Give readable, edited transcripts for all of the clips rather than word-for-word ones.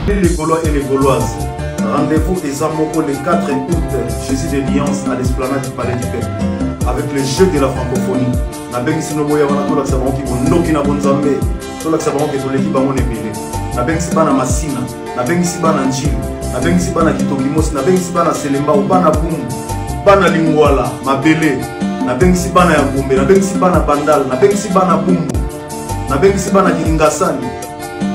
Et les Gaulois et les Gauloises, rendez-vous eza moko le 4 août, Jésus de Nuance à l'esplanade du Palais du Peuple, avec le jeu de la francophonie. Nabengisi no boya wana tolakisa bango ki bondoki na bonzambe, tolakisa bango ke toleki bango na ebele. Nabengisi bana Masina, nabengisi bana Njili, nabengisi bana Kitokimosi, nabengisi bana Selembao, bana Bumbu, bana Lingwala, Mabele, nabengisi bana ya Gombe, nabengisi bana Bandal, nabengisi bana Bumbu, nabengisi bana Kingasani.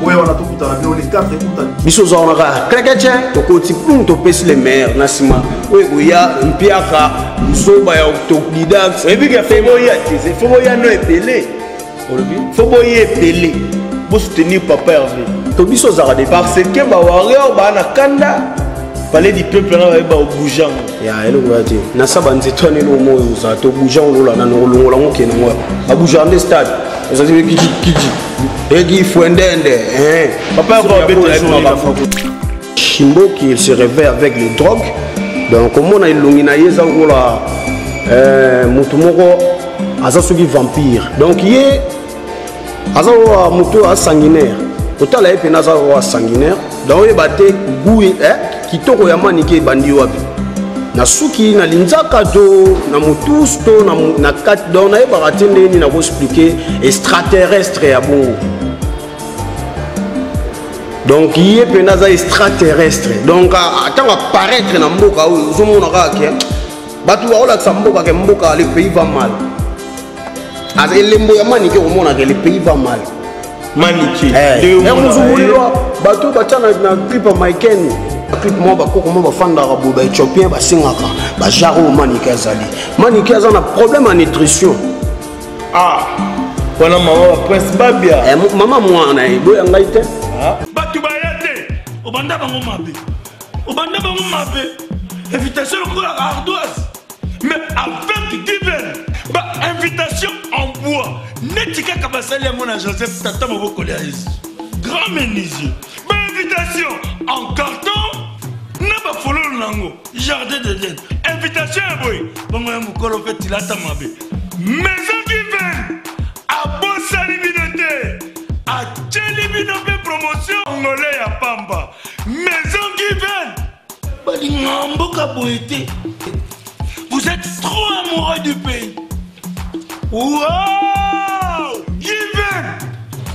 Oya wana tokutana bino le 4 août. Biso oza wana kaka krekece tokoti pum topesi le maire na nsima oyo ekoya mpiaka zoba ya autodidacte. Oyebi ke fo boya te, fo boya no ebele. Olobi? Fo boya ebele. Bo soutenir papa Hervé. To biso ozalaka de parce que ba warrior ba na kanda palais du peuple na ba bouger yango. Ya eloko ya te. Na sa ba nzeto wana eloko moko ozala to bouger yango lola na longola ngo kende ngo. Ba bouger nde stade. Ozali kiji kiji. Egi fuendende hein. Papa Hervé abeta jour la Chimboki il se réveille avec les drogues. Donc omona elongi na ye eza lokola motu moko aza soki vampire. Donc ye aza lokola motu oyo asanguinaire. Kotala ye mpena aza lokola sanguinaire. Donc oyeba te goût kitoko ya manike ebandi wapi. Na suki na linzaka to na motus to na kati. Donc nayebaka te ndenge nini nakoexplike extraterrestre ya bongo. Donc ye mpena aza extraterrestre. Donc ntango apparaître na mboka oyo ozomona kaka ke bato bakolakisa mboka ke mboka le pays va mal. Aza elembo ya manike komona ke le pays va mal. Manike. Mozumulilwa bato batya na clip ya Maiken. Clip moko bakoko moko bafandaka boye ba Éthiopien basengaka ba genre oyo Manike azali. Manike aza na problème ya nutrition. Ah, wana mama ba Prince Babia. Mama mwana ye boya ngai te. Ah. Bato baya te, obanda bango mabe. Obanda bango mabe. Invitation lokola ardoise. Mais avec Given, ba invitation en bois. Neti kaka basali yango na Joseph tata mobokoli ya Yesu. Grand menuisier. Ba invitation en carton na ba fololo nango. Jardin d'Eden. Invitation ya boye. Bango ya mokolo pe tilata mabe. Maison Given abosani bino te. Atieli bino pe promotion ngole ya pamba. Maison Given balinga mboka boye te. Vous êtes trop amoureux du pays. Wow! Given!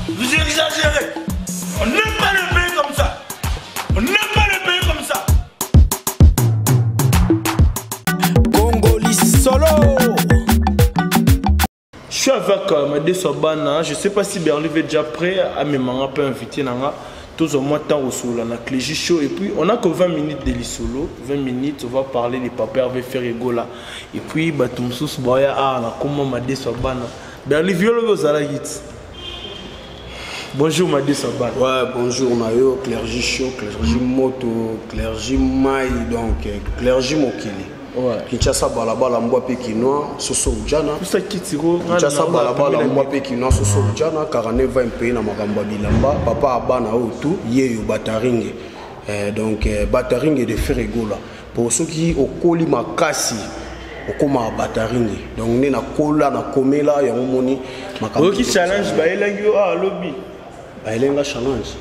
Vous exagérez. On n'aime pas le pays comme ça. On n'aime pas le pays comme ça. Congoli solo. Je suis avec Madeso Bana. Je sais pas si Berlin est déjà prêt à me manquer un peu invité nanga. Tous au moins temps au solo, on a Clégy Show et puis on a que 20 minutes de solo, 20 minutes on va parler de Papa Hervé Ferre Gola et puis Batumsous Boya ah na comment Madeso Bana. Berlin violo vous allez hit. Bonjour Madeso Bana. Ouais, bonjour Nayo, Clergy Show, Clergy Moto, Clergy Mai donc Clergy Mokili. Ouais. Kinshasa balabala mbwa pe kinois soso ujana. Tout ça qui tiro, Kinshasa balabala mbwa pe kinois soso ujana 49 va pays na makambo ya bilamba papa abana oyo tout yeyo bataringe. Donc bataringe de Ferre Gola. Pour ceux qui okoli makasi okoma bataringe. Donc né na kola na komela ya omoni makambo. Oki challenge ba elangi yo ah lobby. Ba elenga challenge.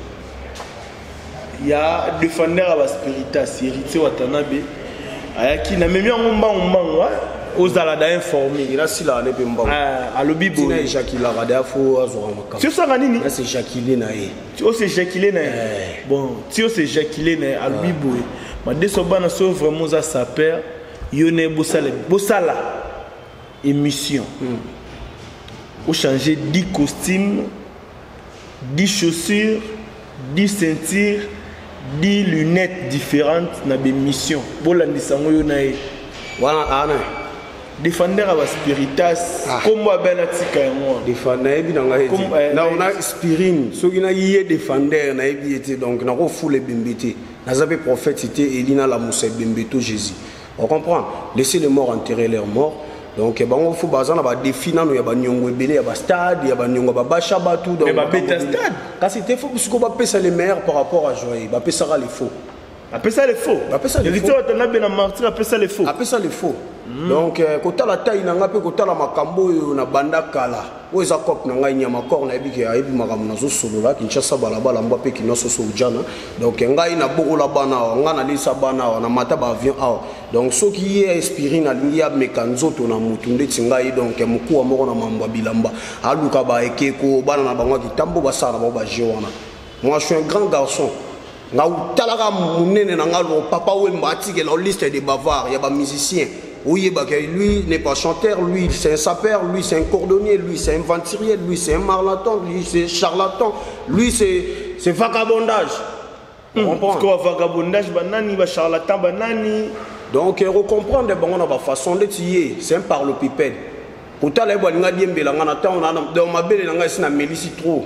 Il y a défendeur à spiritas héritier Watanabe. Ayaki na memi yango mbangu mbangu, hein? Ozala da informé. Il a sila ale pe mbangu. Ah, alobi boye. Tina ejaculaka da fo azwaka makambo. Ti osaka nini? Na se éjaculer na ye. Ti ose éjaculer na ye. Bon, ti ose éjaculer na ye, alobi boye. Madeso bana so vraiment oza sapeur, yo ne bosala, bosala émission. O changer 10 costumes, 10 chaussures, 10 ceintures, 10 lunettes différentes na be mission. Bolandisa ngo yo na ye. Wana ana. Défender ba spiritas. Ah. Kombo abena tika yango. Défendre na yebi na ngai Kombo, te. Na na ona spirine, soki na ye défender na yebi te donc na ko foule bembe te. Na zape prophète te Elina la Moussa bembe to Jésus. On comprend. Laissez les morts enterrer leurs morts. Donc bango fo bazana ba défi nano ya ba nyongo ebele ya ba stade ya ba nyongo ba basha batu donc Mais ba beta stade. Kasi te fo siko ba pesa les meilleurs par rapport à Joyeux, ba pesaka les faux. Ba pesa les faux. Ba pesa les Héritier faux. Watanabe na martyr a pesa les faux. A pesa les faux. Donc kotala tai na ngai mpe kotala makambo oyo na banda kala oyo eza cope na ngai nyama corps, nayebi ke ayebi makambo nazosolola. Kinshasa balabala mbwa mpe kino soso ujana. Donc ngai nabokola bana awa, ngai nalesa bana awa, namata baavion awa. Donc soki ye aspirine alingi ameka nzoto na motu ndeti ngai, donc mokuwa moko na mambo ya bilamba, aluka baekeko bana na bango ya kitambo basala na bango baje wana. Moi, je suis un grand garçon. Nga utalaka monene na nga lo Papa Wemba atikela liste de bavard ya bamusicien. Oyebaka, lui n'est pas chanteur, lui c'est un sapeur, lui c'est un cordonnier, lui c'est un venturier, lui c'est un marlatan, lui c'est charlatan, lui c'est vagabondage. On comprend? Parce que vagabondage banani, ba charlatan banani? Donc recomprendre bango na bafaçon ndeti ye c'est un parlopipède. Kotala ye balinga diembela nga na ntango donc mabele na ngai esi namelisi trop.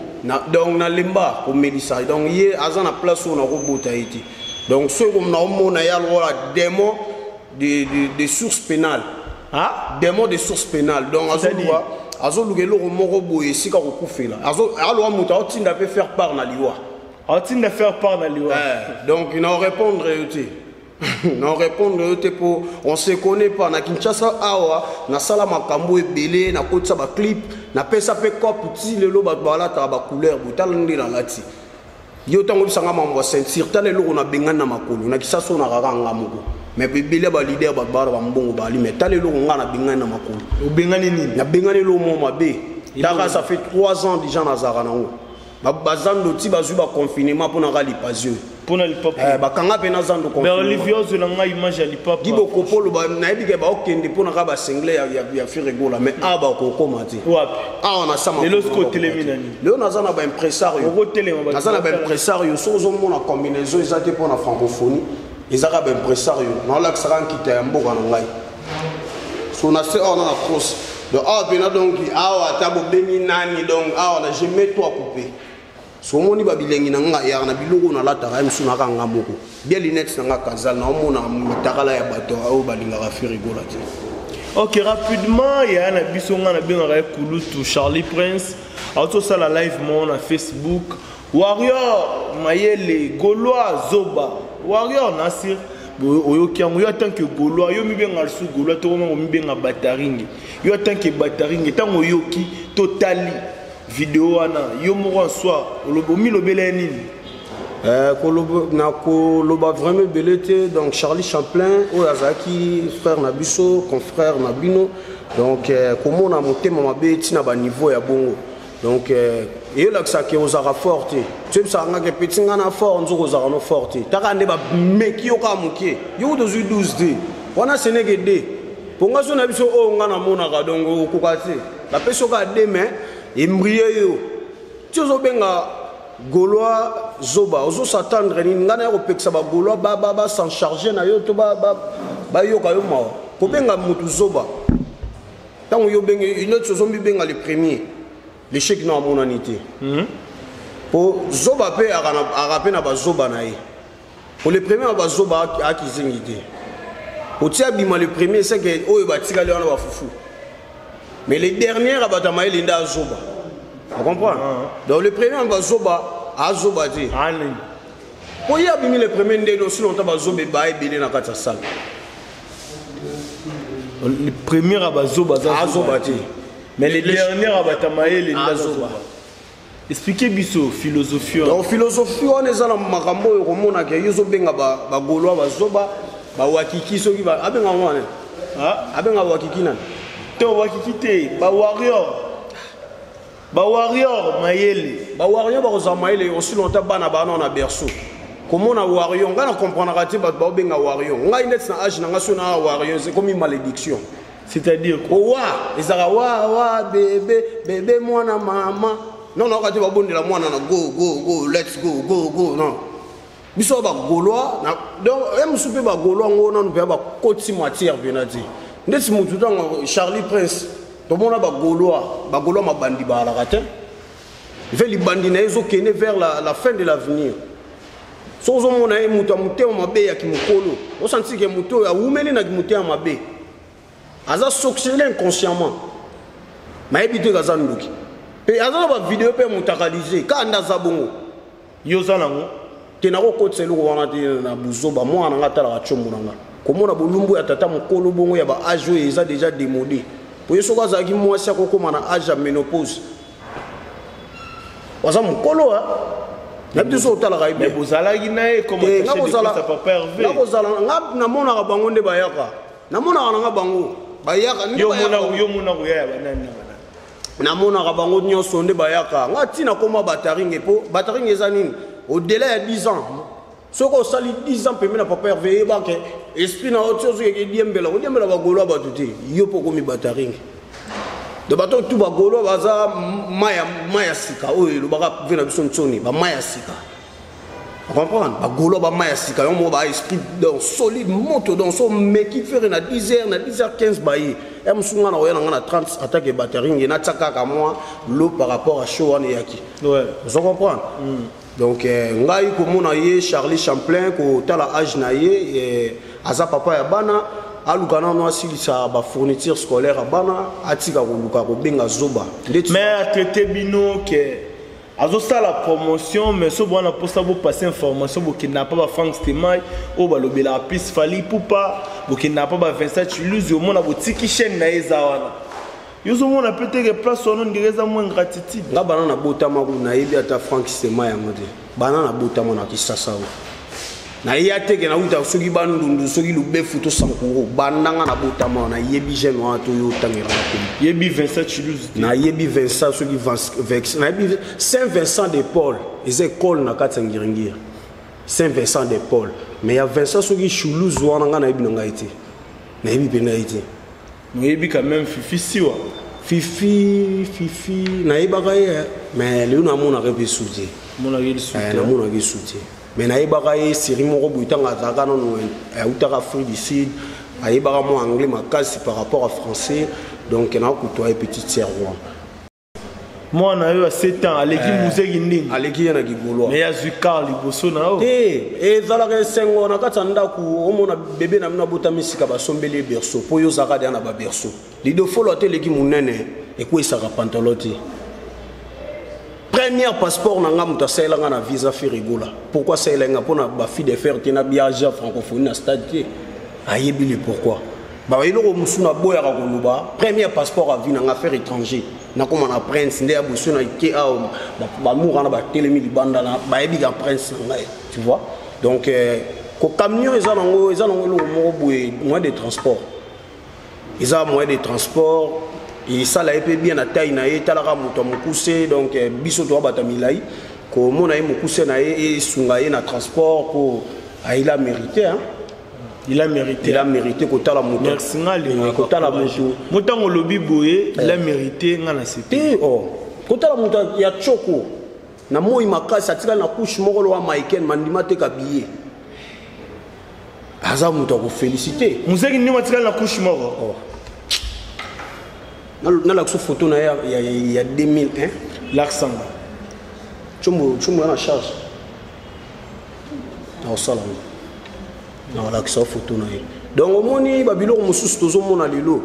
Donc nalemba komelisa. Donc ye aza na place oyo nakobota ye te. Donc soki naomona ye alokola démon de source pénale. Ah? Démon de source pénale. Donc C'est-à-dire? Azoluka eloko moko boye esika kokufela. Aloka moto aotinda mpe faire part na liwa. Aotinda faire part na liwa. Donc na répondre yo te, na répondre yo te, po on se connaît pas. Na Kinshasa awa nasala makambo ebele, nakotisa baclip, napesa mpe cop ti lelo bato balataka bacouleur. Botala nde nalati yo ntango oyebisanga mambo ya ceinture. Tala eloko nabengani na makolo na Kisasa oyo nakaka nga moko, mais ebele ya baleader, bato baa na bambongo bali, mais tala eloko nga nabengani na makolo. Obengani nini? Nabengani eloko moko mabe. Taka, ça fait 3 ans déjà nazalaka nango. Bazando ti bazwi baconfinement mpo naka lipazi oyo. Mpona lipapa? Bakanga mpe na zando. Mais Olivier, ozwela ngai image ya lipapa. Gibokopolo, nayebi ke baokende mpo naka basengle ya Ferre Gola, mais awa bakokoma te. Wapi? Awa na sama. Lelo soki otelemi na nini? Lelo naza na baimpresario. Okotelema, bato Naza na batala. baimpresario. Soki ozomona combinaison eza te mpo na francophonie, ezaka baimpresario. Naolakisaka nkita ya mboka na ngai. So na se awa na cross. Donc awa mpena, donc awa ata bobengi nani, donc awa na je mets toi coupé. So omoni babilengi na nga yaka na biloko oyo nalataka ye mosu naka nga moko bien, lunette na nga kazal, naomona matakala ya bato oyo balingaka Ferre Gola te. Ok, rapidement, ya na biso, nga nabengaka ye kulutu Charlie Prince, azosala live moko na Facebook: warrior mayele, gaulois zoba, warrior nasir. Oyoki yango yo en tant que gaulois, yo mibenga lisusu gaulois, tokoma komibenga bataringe. Yo en tant que bataringe, ntango oyoki totali video wana, yo moko en soi omilobela ye nini? Na koloba vraiment ebele te. Donc Charlie Champlain oyo azalaki frère na biso, confrère na bino. Donc komona motema mabe ntina baniveau ya bongo, donc eyolakisaka ozalaka fort te. Toyebisaka ngaka peti nga na fort, nzoka ozalaka no fort te. Taka nde bameki yo kaka moke, yo kuta ozwi 12 te wana, seneke d mpo nga so na biso oyo nga namonaka. Donc okoka te, bapesi yo kaka d, mais embrie yo ti ozobenga gaulois zoba. Ozosatendre nini? Ngai naya kopekisa bagaulois basan charge na yo to bayoka yo mawa kobenga motu zoba. Ntango yo obenge neti ozombibenga le premier, l'échec na amonani te, po zoba mpe aka mpe na bazoba na ye. Po le premier na bazoba akizengi te, otia bima le premier seke oyo batikali wana bafufu, mais le dernier abato ya mayele nde azoba. Ocomprendre? Donc le premier na bazoba azoba te. Anini? Po ye abimi le premier ndenge aussi longtemps bazoba ebaa ebele na kati ya salle. Le premier ya bazoba aza Azoba te. Mais le dernier ya bato ya mayele nde Azoba. azoba. Explique biso philosophie wana. Donc philosophie wana eza na makambo oyo komonaka yo ozobenga bagaulois bazoba, bawakiki soki abenga wana. Ah? Abenga wakiki nani? Te, wakiki te, bawarrior, bawarrior mayele. Bawarrior bakozala mayele aussi longtemps bana bana na berceau. Komona warrior, ngai na comprendra te bato baobenga warrior. Ngai ndeti na age na ngai, so na warrior, c'est comme une malédiction. C'est-à-dire quoi? Owa ezalaka wa wa bebe bebe mwana mama. Non, naoka te babondela mwana na go go go, let's go go go. Non, biso bagaulois donc ye mosusu mpe bagaulois ngo nanu mpe bakoti matière mpena te. Ndeti motu ntango Charlie Prince, tomona bagaulois, bagaulois mabandi baalaka te mpe libandi na ye ezokende vers la fin de l'avenir. Soki ozomona ye moto ya motema mabe yaki mokolo, osanti ke moto oyo awumeli na motema mabe, aza sorcelé inconsciemment, nayebi te aza ndoki mpe aza na bavideo mpe motakalize kaka nde aza bongo. Yo oza nango? Te, nakokotisa eloko wana te na buzoba. Mwana na nga atalaka tshombo na nga. Komona bolumbu ya tata mokolo bongo ya ba âge oyo eza déjà démodé. Po ye soki azalaki mwasi akokóma na âge ya ménopause. Aza mokolo a nayebi te soki otalaka ye bien. Bozalaki na ye comme Te, attaché nga de kozala presse ya papa Hervé. nga kozala nga namonaka bango nde bayaka. Namonaka na nga bango bayaka nde Yo bayaka. mona yo mona koya ya banani na banani. Namonaka bango nyonso nde bayaka. Nga ntina koma bataringe po bataringe eza nini? Au-delà ya 10 ans. Soki osali 10 ans pembeni na papa Hervé, yeba ke esprit na yo ti ozokeke diembela, kodiembela bagolo ya bato te. Yo mpo okomi bataringe. Donc bato tu bagolo baza mai ya sika oyo elobaka ve na biso ntsoni, ba mai ya sika. Comprendre? Bagolo ba mai ya sika, yo moko ba esprit donc solide moto donc so meki fere na 10 heures, na 10 heures 15 baye. Ya mosusu nga na koya na nga na 30 attaque bataringe, natia kaka mwa lot par rapport à show wana eyaki. Ozo comprendre? Donc ngai komona ye Charlie Champlain kotala âge na ye, aza papa ya bana, aluka nano asilisa ba fourniture scolaire ya bana, atika koluka kobenga zoba. Ndeti Mais a traité bino ke azosala promotion, mais so bwana posa bo passer information, bokenda pa ba Franck Stemay oyo balobelaka plus Fally Ipupa, bokenda pa ba Vincent Chiluzi, omona botiki chaîne na ye eza wana. Yo ozomona pe te ke place wana ondire eza mwa ingratitude. Nga bana na botama kuna, nayebi ata Franck Stemay yango te. Bana na botama na Kisasa oyo. Nayebi te ke nauta soki Bandundu, soki Lubefu to Sankuru. Banda nga na botama wana, nayebi jeune wana to yo otangela na kombo. Yebi Vincent Chiluzi te. Nayebi Vincent soki Vincent, nayebi Saint Vincent de Paul, eza école na kati ya Ngiringiri. Saint Vincent de Paul. Mais ya Vincent soki Chiluzi wana nga nayebi na ngai te. Nayebi pe ngai te. Nayebi quand même Fifi Siwa. Fifi, Fifi, nayebaka ye, mais lelo namonaka pe su te. Monaka ye lisusu te. Namonaka ye su te. Mais nayebaka ye série moko boye ntango azalaka nano, autaka Afrique du Sud, ayebaka mwa anglais makasi par rapport à français, donc nakotoa ye petite sœur wana. Mwana oyo ya 7 ans aleki Muzeki ndenge. Aleki ye na Kigolois. Mais azwi car liboso na yo. Te, ezalaka esengo na kati ya ndako, omona bébé na bino abotami sika basombeli ye berceau, po yo ozalaka deja na ba berceau. Lidofolo ate eleki monene, ekweyisaka pantalon te. Premier passeport na nga moto asalelanga na visa Ferre Gola. Pourquoi asalelanga? Mpo na ba fille de fer te, na biaja francophonie na stade te. Ayebi le pourquoi. Ba eloko mosusu na boyaka koloba, premier passeport à vie na nga faire étranger. Nakoma na prince nde ya boso na ke awa, ba moura na ba telemi libanda na, bayebi ka prince na ngai, tu vois. Donc ko camion eza nango, eza nango eloko moko boye, moyen de transport. Eza moyen de transport, esala ye pe bien na taille na ye, talaka moto ya mokuse, donc biso toa bato ya milai, komona ye mokuse na ye esunga ye na transport po, ah, il a mérité, hein. Il a mérité. Il a mérité kotala moto. Merci nga linga. Kotala moto. Motango lobi boye, il a mérité nga na sepe. Te, oh. Kotala moto ya choko. Na moi makasi atikali na couche moko lowa Michael mandima te ka billet. Aza moto ya ko féliciter. Muzeki ndima atikali na couche moko. Oh. Na la photo na ya, ya, ya 2001. L'accent. Chombo, chombo na charge. Na osala ngo. Na olakisa photo na ye. Donc omoni ba biloko mosusu tozomona lelo.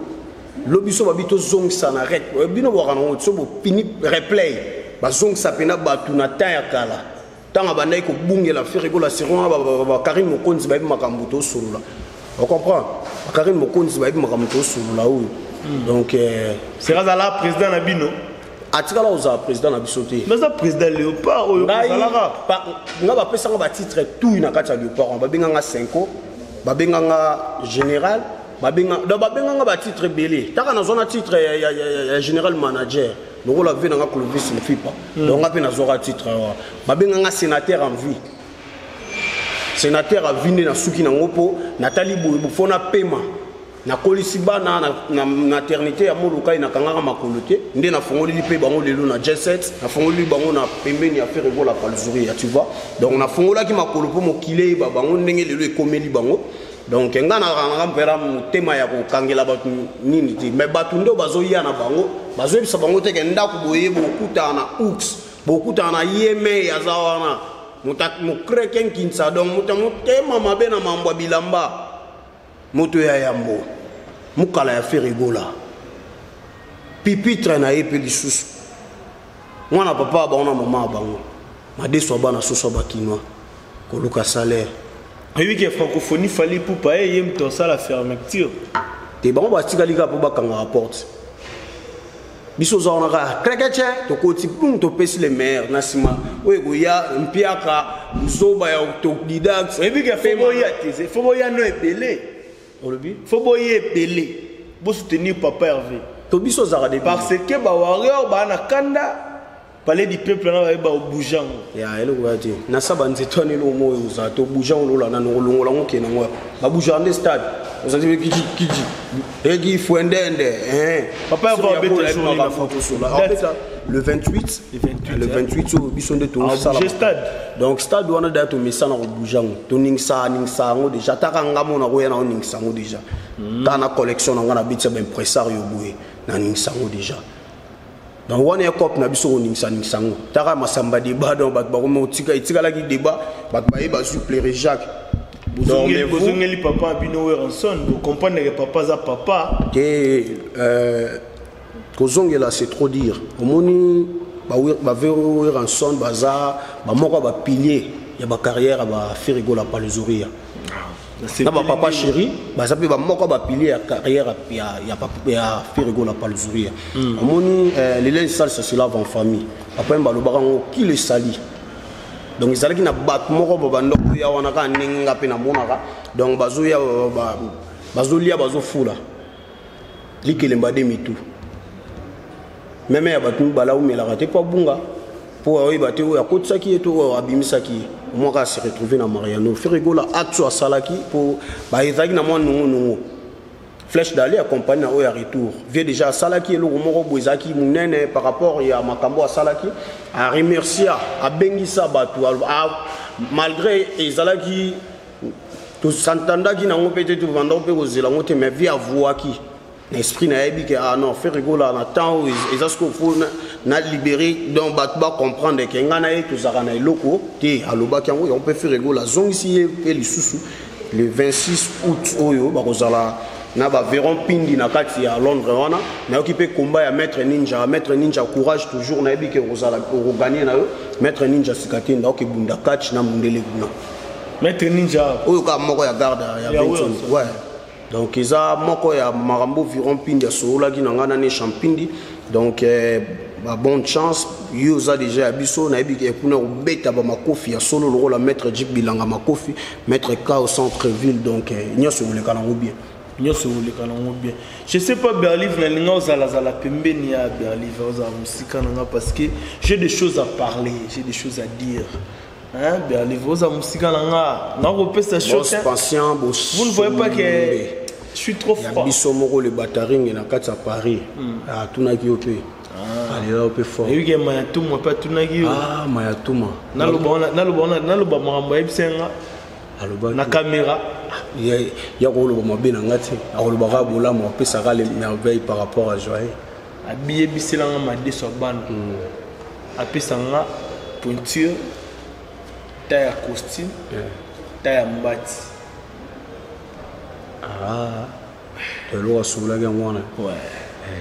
Lobi so babi tozongisa na rec. Bino bwaka nango, so bopini replay. Bazongisa pena bato na temps ya kala. Ntango abandaki kobungela Ferre Gola, série wana, ba Karine Mokonzi bayebi makambo tosolola. On comprend? Ba Karine Mokonzi bayebi makambo tosolola oyo. Donc Sera azala président na bino. Atikala kozala président na biso te. Mais aza président Léopard oyo Ngai, ozalaka. nga bapesanga ba titre tout na kati ya Léopard, babenganga Cinco, babenganga général, babenga, donc babenganga ba titre ebele. Taka nazwa na titre ya général manager. Lokola ve nanga Clovis Mfipa. Donc nga pe nazwaka titre awa. Babenganga sénateur en vie. Sénateur à vie nde nasuki nango po natali boye bo fo napema. Nakolisi bana na maternité ya Molokai, nakangaka makolo te. Nde nafongoleli mpe bango lelo na J7, nafongoleli bango na pembeni ya Ferre Gola Palzuri, tu vois. Donc nafongolaki makolo mpo mokili eyeba bango ndenge lelo ekomeli bango. Donc nga nakangaka mpera motema ya kokangela bato nini te, mais bato nde bazoya na bango, bazoyebisa bango te ke ndako boye bokutana na Oux, bokutana na Yeme aza wana. Moto mokreke nkinsa, donc moto ya motema mabe na mambo ya bilamba. Moto ya yambo mokala ya Ferre Gola, pipitre na ye mpe lisusu mwana papa ya bango na mama ya bango, madeso ya bana soso ya bakinois, koluka salaire. Oyebi ke francophonie, Fally Ipupa ye moto asala fermeture. Te, bango batikali kaka mpo bakangaka porte. Biso oza wana kaka krekece, tokoti bum, topesi le meilleur na nsima oyo ekoya mpiaka zoba ya autodidacte. Oyebi ke fo boya te, fo boya no ebele. Olobi? Fo boya ebele, bosoutenir papa Hervé. To biso ozalaka de Parce que bawarrior baa na kanda, palais du peuple na bayeba obouge yango. Ya eloko ya te, nasa banzete wana, eloko moko ozala tobouge yango lola nano kolongola yango, okende yango babougeaka nde stade ozali kiji kiji eki fuendende. Papa Hervé abeta journée na Abeta le 28. Le 28. Le 28 oyo biso nde tosala. Abouge stade. Donc stade wana daya tomesana kobouge yango, toningisa ningisa yango déjà. Taka nga mona koya na oningisa yango déjà, ta na collection na nga na betisa baimpresario boye, naningisa yango déjà. Donc wana ya cope na biso koningisa ningisa yango, taka masamba débat. Donc bato bakoma otika, etikalaki débat, bato baye bazwi Plere Jacques. Donc, mais Bozongeli papa bino Werrason, bocomprendre ke papa aza papa. Te, kozongela, c'est trop dire. Omoni baWerrason baza bamoko ya bapilier ya bacarrière ya baFerre Gola Palezoria na bapapa chéri, baza mpe bamoko ya bapilier ya carrière ya Ferre Gola Palezoria. Omoni, le linge sale, ça se lave en famille. Papa ye balobaka yango, qui le sali. Donc ezalaki na bato moko babanda koya wana kaka ndenge nga mpe namonaka. Donc bazoya, bazolia, bazofula likelemba de mitu meme ya bato mibale, aumelaka te mpo abunga, mpo aoyeba te oyo akotisaki ye to oyo abimisaki ye. Mwaka ase retrouve na Mariano Ferre Gola, acte oyo asalaki mpo ezalaki na mwa nongonongo, flèche d'aller accompagné na oyo ya retour. Vie déjà asalaki eloko moko boye ezalaki monene par rapport ya makambo asalaki, aremercia, abengisa bato, malgré ezalaki tosantandaki nango mpe te, tovanda mpe kozela yango te, mais vie avouaki na esprit nayebi ke ah non, Ferre Gola na temps oyo eza sikoyo fo na libéré. Donc bato bacomprendre ke ngai na ye tozalaka na eloko te. Alobaki yango, yango mpe Ferre Gola azongisi ye mpe lisusu le 26 août oyo bakozala na baveron pindi na kati ya Londres wana. Nayoki mpe komba ya Maître Ninja. Maître Ninja, courage toujours, nayebi ke okozala okoganye na yo. Maître Ninja sika te, ndaoke bunda catch na mundele kuna. Maître Ninja? Oyo kaka moko ya garde ya Ya Benson. Wilson. Ouais, donc eza moko ya makambo Viron Mpindi asololaki na ngai nani Champindi. Donc ba bonne chance, yo oza déjà ya biso. Nayebi ke kuna kobeta bamakofi ya solo lokola Maître Jip Bilanga, makofi Maître K au centre ville. Donc nyonso ekoleka nango bien. Nyonso ekoleka nango bien. Je sais pas, Berlive, nalinga ozalazala pembeni ya Berlive, ozala mosika na nga parce que j'ai des choses à parler, j'ai des choses à dire. Hein, Berlive, oza mosika na nga, nakopesa Boss shot, hein. Patient. Vous ne voyez pas que je suis trop ya froid? Biso moko le bataringe na kati ya Paris atunaki yo mpe, alela yo mpe fort. Nayebi ke Mayatumwa mpe atunaki yo. Ah, Mayatuma. Naloba makambo ayebisa nga Alobaki na caméra. Ya koloba mabe na nga te, akolobaka bolamu, apesaka le merveille par rapport à Joye. Abiyebiselanga madeso ya bana, apesa nga pointure, taille ya costume, taille ya mbati. Ah, eloko asololaki yango wana. Ouais.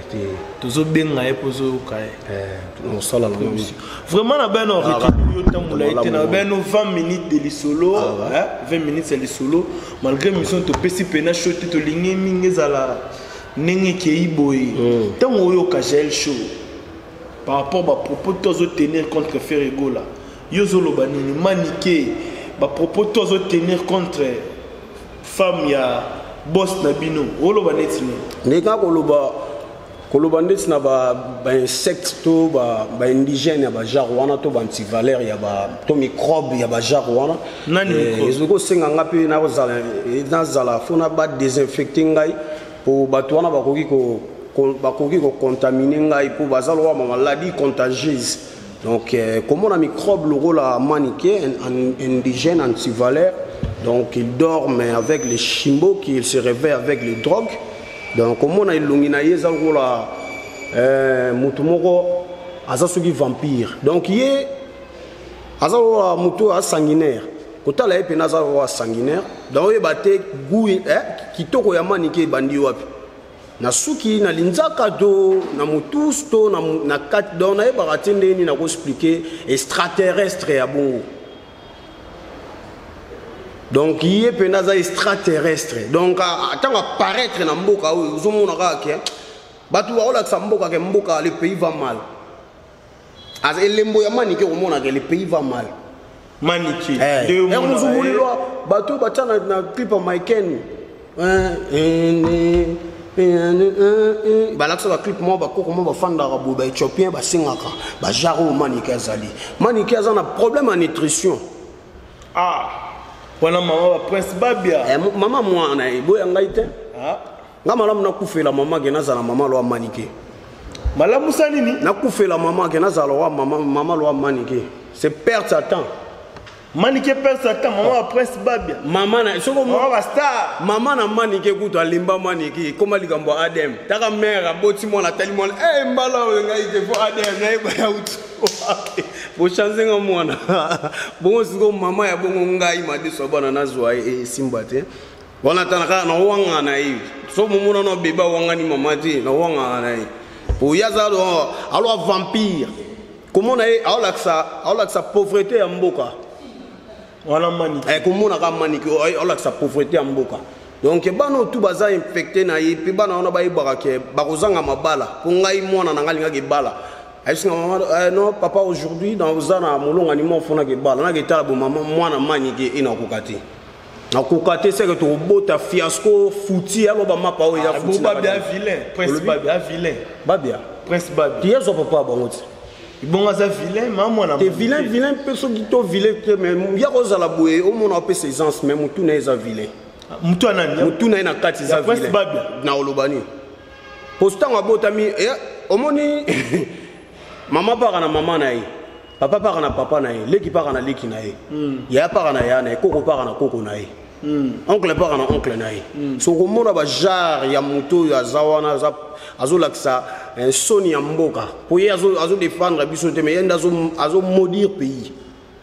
Te. Tozobenga ye mpo ozoyoka ye. Osala nango. Vraiment, na bino retenir yo tambola ye te na Malamu. bino 20 minutes de lisolo. Ah, hein, 20 minutes ya lisolo, malgré mission topesi pena show te, tolingi mingi ezala ndenge ekei boye. Ntango oyoka Jael Show par rapport bapropos to azotenir contre Ferre Gola, yo ozoloba nini? Manike, bapropos to azotenir contre femme ya boss na bino, oloba neti nini? Ndenge kaka koloba, koloba ndeti na bainsecte to baindigène ya bagenre wana to baantivaleur ya to microbe ya bagenre wana. Nani microbe? Ezoki kosenga nga mpe nazala fo na badésinfecte ngai po bato wana bakoki kocontamine ngai mpo baza lokola bamaladie contagieuse. Donc komona microbe lokola Manike, indigène, antivaleur. Donc il dort mais avec les chimbo, qui il se réveille avec les drogues. Donc komona elongi na ye eza lokola motu moko aza soki vampire. Donc ye aza lokola motu aza sanguinaire, kotala ye mpena aza lokola sanguinaire. Donc oyeba te gu kitoko ya Manike ebandi wapi, na suki, na linzaka to na motus to na kati. Donc nayebaka te ndenge nini nakoexplike extraterrestre ya bongo. Donc ye mpenza aza extraterrestre. Donc ntango apparaître na mboka oyo, ozomona kaka ke bato baolakisa mboka ke mboka, le pays va mal. Aza elembo ya Manike, komona ke le pays va mal. Manike. Ozomoni bato batya na clip ya Maiken, balakisa baclip moko, bakoko moko bafandaka boye, baéthiopien basengaka bajare oyo. Manike azali, Manike aza na problème ya nutrition. Ah, wana mama ba Prince Babia. Eh, mama mwana eboya ngai te. Nga malamu nakufela mama ke nazala mama loa Manike. Malamusa nini? Nakufela mama ke nazala wa mama, mama loa Manike, c'est perte à temps. Manike perte à temps, mama wa Prince Babia. Mama na soko mama ba star. Mama na Manike kutu alemba Manike, ekoma likambo ya ADN. Taka mare aboti mwana, atali mwana e mbala oyo, ngai te, fo ADN nayeba ya uti bochange nga mwana bongo. Sikoyo mama ya bongo, ngai madeso ya bana nazwa ye esimba te. Wana tana kaka nawangana na ye, so momona na bebe awangani mama te, nawangana na ye po ye aza aloa vampire. Komona ye aolakisa pauvreté ya mboka. Wana Manike. Eh, komona kaka Manike aolakisa pauvreté ya mboka. Donc bana oyo tu baza infecté na ye, mpe bana wana bayebaka ke bakozanga mabala. Mpo ngai mwana na ngai alingaki ebala, ayebisinga mama eh, non papa, aujourd'hui naza na molongani moko, fonaka ebala, naka etala bo mama mwana Manike e nakoka te, nakoka te, seke tokobota fiasco futi alo bamapa oyo eza futi. Babia vilain, Prince Babia vilain. Babia. Prince Babia. Ti yazwa papa bango ti. Bongo aza vilain, ma mwana. Te, vilain, vilain mpe soki to vilain te, mais ya kozala boye, omona opesa essence, mais motu na ye eza vilain. Motu anani? Motu na ye na kati eza vilain. Na oloba nini? Po ntango abotami, omoni mama paka na mama na ye, papa paka na papa na ye, leki paka na leki na ye, yaya paka na yaya na ye, koko paka na koko na ye, oncle paka na oncle na ye. So komona bajare ya moto oyo aza wana, azolakisa soni ya mboka, mpo ye azodefendre biso te, mais ye nde azomaudire pays.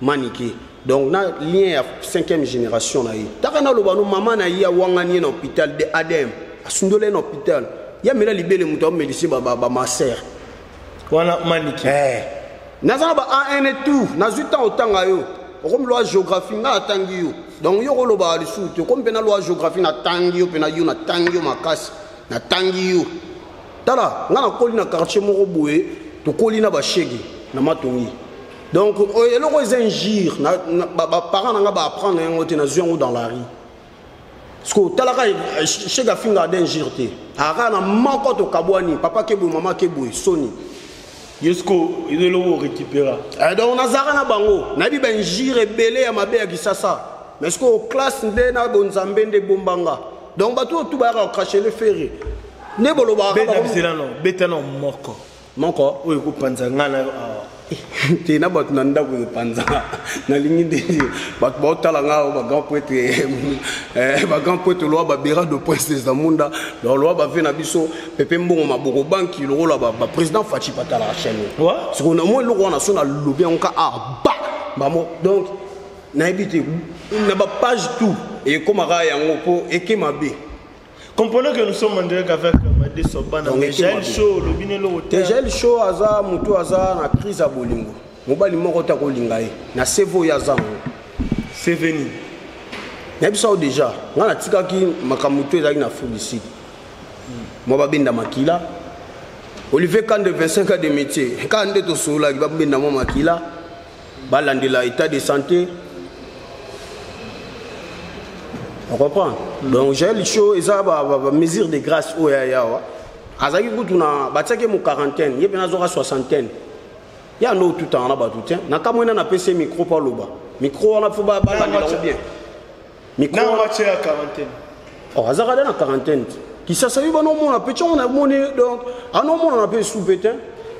Manike, donc na lien ya cinquième génération na ye, taka naloba no, mama na ye awangani ye na hôpital de ADN, asundoli ye na hôpital, ye amela libele, moto amelisi bamaser. Wana Manike. Eh. Naza na ba an et tout, nazwi ntango otanga yo, okomi lwa géographie, ngai natangi yo. Donc yo kolobaka lisusu te, okomi mpena lwa géographie, natangi yo mpena, yo natangi yo makasi, natangi yo. Tala, ngai nakoli na quartier moko boye, tokoli na bashege na Matongi. Donc eloko eza injure, baparent na ngai baapprendre yango te, nazwi yango dans la rue. Parce que otalaka shege afingaka de injure te, aka na moko tokabwani, papa keboye, mama keboye, soni. Yo siko eloko orécupéra. Donc nazalaka na bango, nayebi bainjure ebele ya mabe ya Kisasa, mais sikoyo classe nde na bonzambe nde ebombanga. Donc bato oyo tu bayaka kokrachele Ferre nde bolobaka. Beta no, beta no moko. Moko. Oyo ekopanza ngai na yo awa. Te, na bato na ndako epanza, nalingi nde bato baotala nga oyo, bagrand prêtre, bagrand prêtre loa babera de prince des Zamunda, donc loa bave na biso pepe mbongo maboko banki lokola baprésident Faci batalaka chaîne. Sikoyo na mwa eloko wana, so nalobi yango ka aba bamo, donc nayebi te na bapage tout ekomaka yango mpo eke mabe. Comprenez que nous sommes en direct avec Madeso Bana. Donc, Jaël Show, le binelo. Te, Jaël Show aza motu aza na crise ya bolingo. Mobali moko te akolinga ye na sevo oyo aza yango. C'est venu. Nayebisa yo déjà, ngai natikaki makambo to ezalaki na Afrique du Sud, mwa babenda makila. Olivier Kande, 25 ans de métier, kaka nde tosololaki, babenda mwa makila, balandela état de santé. On comprend. Donc Jaël Show eza ba mesure de grâce oyo ya yawa. Azalaki kutu na batiaki ye mo quarantaine, ye mpe nazwaka soixantaine ya ndo otutanga na bato te. Na kamwe na napesi ye micro mpo aloba, micro wana fo balandela yango bien, micro Na wana. match ya quarantaine. Oh, azalaka nde na quarantaine te. Kisasa yo bana omona pe ntango namoni, donc anomonana mpe supe te.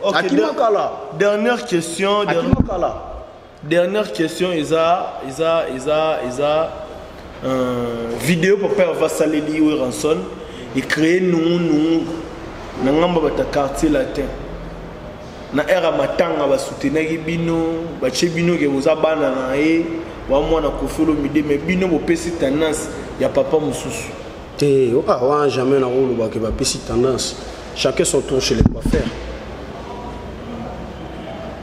Ok, Akima kala. Dernière question. Akima kala. Dernière question eza vidéo papa va saleli oyo Ranson et créer nous nous na ngambo bata Quartier Latin na ere ya matanga, basoutenaki bino, batie bino ke boza bana na ye wa mwana Kofi Olomide, mais bino bopesi tendance ya papa mosusu. Te, ah, wana jamais nakolobaka bapesi tendance. Chacun son tour chez les coiffeurs.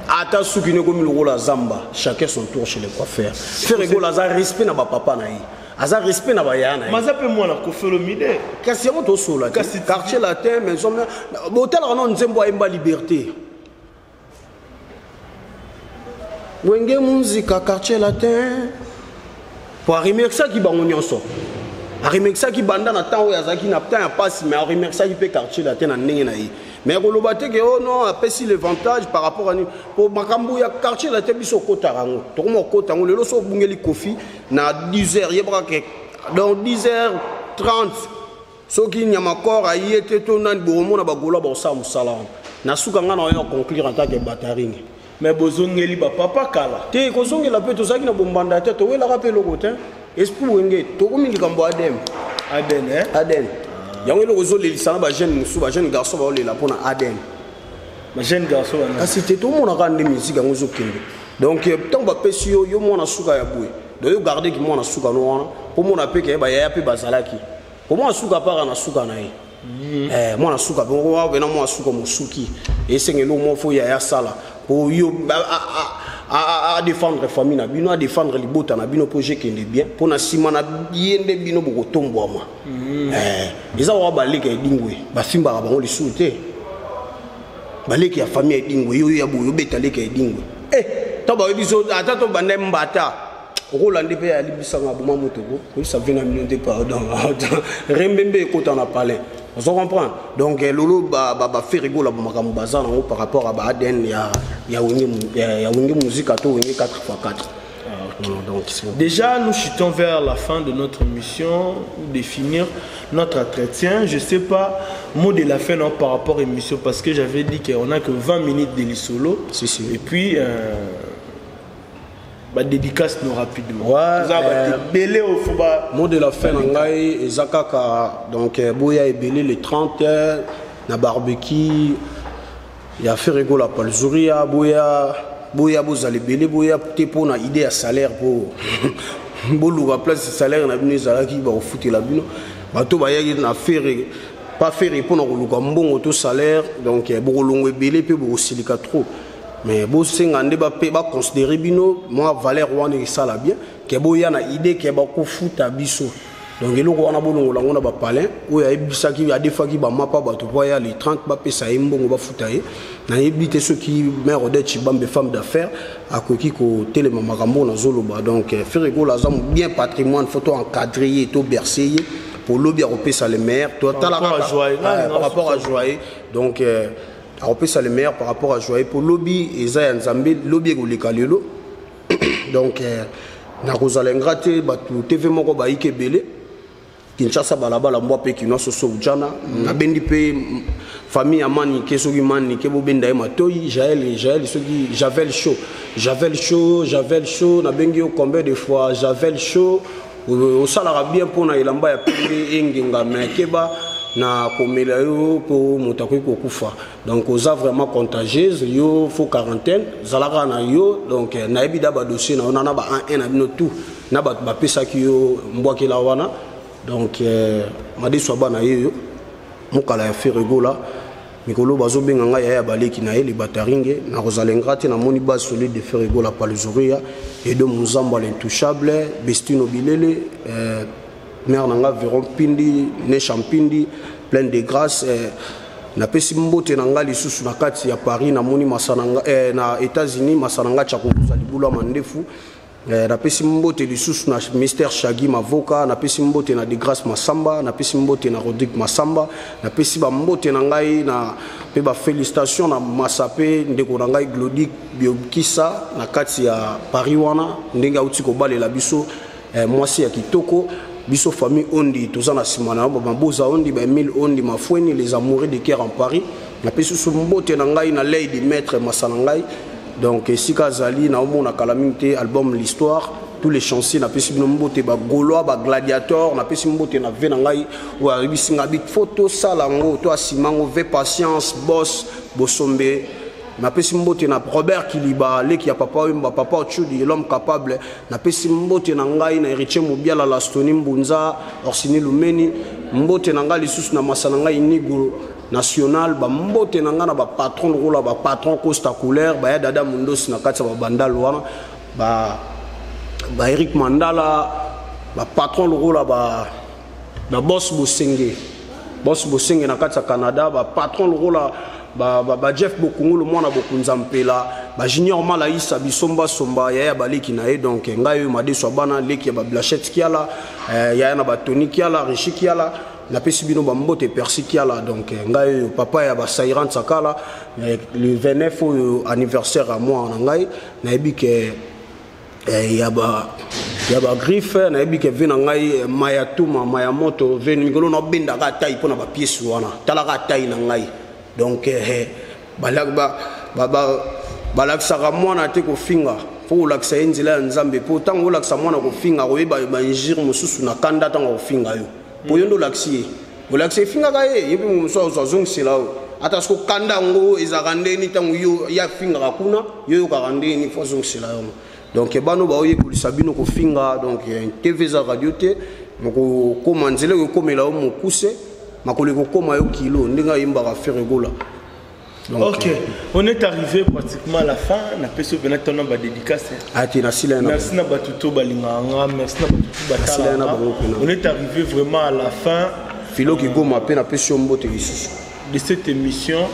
Ata Ata suki ne ekomi lokola zamba, chacun son tour chez le coiffeur. Ferre Gola aza respect na bapapa na ye, aza respect na bayaya na ye. Maza mpe mwana Koffi Olomide. Kasi yango tosola te. Kasi Quartier Latin, Maison Mère, botalaka nano nzembo ayemba Liberté. Wenge Musica, Quartier Latin, po aremerciaki bango nyonso, aremerciaki banda na ntango oyo azalaki na temps ya pasi, mais aremerciaki mpe Quartier Latin na ndenge na ye. Mais koloba te ke oh non, apesi l'avantage par rapport à nini, po makambo ya Quartier Latin biso okotaka yango, tokoma okota yango lelo. So obungeli Koffi na 10 heures, yebaka ke dans 10 heures 30, soki Nyamakor aye te to nani, bokomona bagola bakosala mosala wana. Na suka ngai na oyo conclure en tant que bataringe. Mais bozongeli bapapa kala. Te, kozongela mpe tozalaki na bombanda te, towelaka mpe eloko te. Esprit Wenge, tokomi likambo ADN. ADN, eh? ADN yango eloko ezolelisa na bajeune mosusu, bajeune garçon baolela mpona ADN. Bajeune garçon wana. Kasi te, tomonaka nde musique yango ezokende. Donc ntango bapesi yo, yo mwana suka ya boye, donc yo gardeki mwana suka no wana mpo mona mpe ke bayaya mpe bazalaki po mwana suka apaka na suka na ye. Mwana suka mpe wapena mwana suka mosuki esengeli omo fo yaya asala po yo adéfendre famille na bino, adéfendre libota na bino, mpo jekende bien, mpo na nsima na ye nde bino bokotombwama. Eza waka baleki ya Edingwe bafimbaka bango lisusu te, baleki ya famille ya Edingwe. Yo ya boye obeta leki ya Edingwe, ntango bayebi so ata to banda mbata okolanda mpe alibisanga aboma motoko koyebisa ve na bino te, pardon, rembembe ekota na palais, ozo comprendre. Donc lolo baFerre Gola, makambo baza nango par rapport à ba ADN ya Wenge Musica to Wenge 4x4. Ah, ok. Donc, c'est bon. Déjà, nous chutons vers la fin de notre émission, ou de finir notre entretien. Je sais pas, mot de la fin non, par rapport à l'émission, parce que j'avais dit qu'on n'a que 20 minutes de solo. Si, si. Et puis, bah, dédicace nous rapidement. Ouais, Nous avons belé au Fouba. Mot de la fin, na ngai, eza kaka, donc, boya ebele le 30, na barbecue, ya Ferre Gola Palzuria, boya, boya bozala ebele, boya te mpo na idée ya salaire, mpo boluka place salaire na bino ezalaki bakofutela bino. Bato bayaki na Ferre, pas Ferre mpona koluka mbongo to salaire, donc bokolongo ebele mpe bokosilika trop. Mais bosenga nde bape baconsidere bino mwa valeur wana esala bien ke boya na idée ke bakofuta biso. Donc eloko wana bolongola yango na bapalin oyo ayebisaki adefaki bamapa bato mpo aya le 30 bapesa ye mbongo bafuta ye. Nayebi te soki mare Odette Chibambe, femme d'affaires, akoki kotelema makambo oyo nazoloba. Donc Ferre Gola aza bien patrimoine, faut to encadrer ye, to bercer ye po lobi akopesa le meilleur. Totala Par rapport à kaka, Joyeux. Par rapport à Joyeux. Donc akopesa le meilleur par rapport à Joyeux po lobi eza ya Nzambe, lobi ekoleka lelo. Donc nakozala ingrat te, bato TV moko bayiki ebele Kinshasa, balabala mbwa mpe kino soso ujana. Nabendi mpe famille ya Manike, soki Manike bobenda ye matoi, Jael, Jael, soki Javel Show, Javel Show, Javel Show, nabengi yo combien de fois? Javel Show, osalaka bien mpona elamba ya pembe engenga, mais keba na komela yo mpo moto akoki kokufa. Donc oza vraiment contagieuse, yo faut quarantaine, zalaka na yo. Donc nayebi da badossier na yo na ba 1 na bino tout na bato bapesaki yo mbwakela wana. Donc madeso aba na ye yo mokala ya Ferre Gola, mikolo bazobenga ngai yaya baleki na ye libataringe, nakozala ingrat te. Namoni base solide de Ferre Gola Palzuria, Edo Muzambo l'intouchable, Bestino Bilele, mère na nga Veron Pindi, Nesha Mpindi, pleine de grâce. Napesi mbote na nga lisusu na kati ya Paris, namoni masana nga, na États-Unis, masana nga Tchakokuza libula mandefu. Napesi mbote lisusu na Mister Shaggy Mavoka, napesi mbote na De Grâce Masamba, napesi mbote na Rodrigue Masamba, napesi ba mbote na ngai na pe ba félicitations na Masape ndeko na ngai Glodic Biokisa na kati ya Paris wana ndenge auti kobalela biso, mwasi ya kitoko. Biso famille Ondi toza na nsima na yo, ba Maboza Ondi, ba Emile Ondi Mafweni, les amoureux de cœur en Paris. Napesi susu mbote na ngai na Lady Maître Masana ngai. Donc esika azali naomona kala mingi te album l'histoire tous les chanciers, napesi bino mbote ba Gaulois, ba gladiator, napesi mbote na ve na ngai oyo ayebisi ngai bi faut tosala yango to asima yango ve patience boss Bosombe. Napesi mbote na Robert Kiliba, leki ya papa Wemba, papa Ochudi, l'homme capable. Napesi mbote na ngai na Héritier Mobiala, Lastoni Mbunza, Orsini Lumeni. Mbote na ngai lisusu na masa na ngai Nigo. National, bambote na ngai na bapatron lokola bapatron Costa Couleur, baya Dada Mundosi na kati ya babandal wana, ba, ba Eric Mandala, bapatron lokola ba, ba Boss Bosenge, Boss Bosenge na kati ya Canada, bapatron lokola ba, ba, ba Jeff Bokungulu, mwana Bokunza Mpela, ba Junior Malaisa Bisomba Somba, yaya baleki na ye. Donc ngai oyo Madeso Abana, leki ya ba Blachette Kiala, yaya na ba Tony Kiala, Richi Kiala, napesi bino bambote Percy Kiala. Donc ngai oyo papa ya ba Sairan Tsakala, le 29 oyo anniversaire ya mwana na ngai, nayebi ke ya ba griffe, nayebi ke ve na ngai Maya Tuma, Maya Moto, ve mikolo nabendaka atai mpona bapiese wana, talaka atai na ngai. Donc balakisaka mwana te kofinga, fo kolakisa ye nzela ya Nzambe, mpo ntango olakisa mwana kofinga, koyeba bainjure mosusu na kanda ntango akofinga yo, mpo yo nde olakisi ye, olakisi efingaka ye, ye mpe mosusu azongisela yo, ata soki okanda yango ezalaka ndeni, ntango yo ye afingaka kuna, yo oyokaka ndeni, fo azongisela yo. Donc bano baoyekolisa bino kofinga, donc TV eza radio te, mokokoma nzela ekokomela yo mokuse, makolo ekokoma yo kilo, ndenge ayembaka Ferregola. Donc, ok, on est arrivé pratiquement à la fin. Na peso pena tona ba dédicace. Ah, ti na sila na. Merci na batuto balinganga, merci na batuto batala. Na bango pena. On est arrivé vraiment à la fin. Philo Kigoma pe na peso mbote lisusu. De cette émission.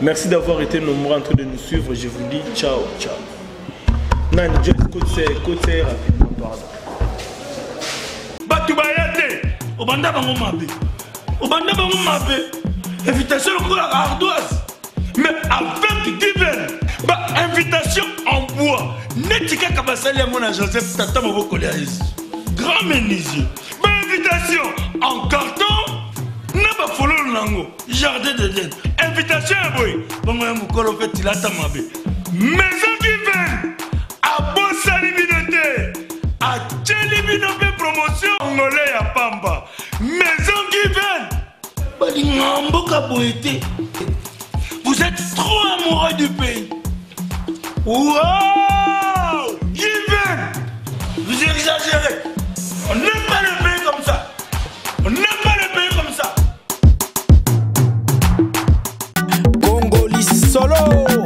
Merci d'avoir été nombreux en train de nous suivre. Je vous dis ciao, ciao. Nan, just côté, côté rapidement, pardon. Batu bayate, obanda bango mabe. Obanda bango mabe. Invitation lokola ardoise. Mais avec Given, ba invitation en bois. Neti kaka basali ya mona Joseph Tata mobokoli ya Yesu. Grand menuisier. Ba invitation en carton na ba fololo nango. Jardin d'Eden. Invitation ya boye. Bango ya mokolo pe tilata mabe. Maison Given abosani bino te. Atieli bino pe promotion ngole ya pamba. Maison Given balinga mboka boye te. Vous êtes trop amoureux du pays. Wow! Given! Vous exagérez. On n'aime pas le pays comme ça. On n'aime pas le pays comme ça. Congoli solo.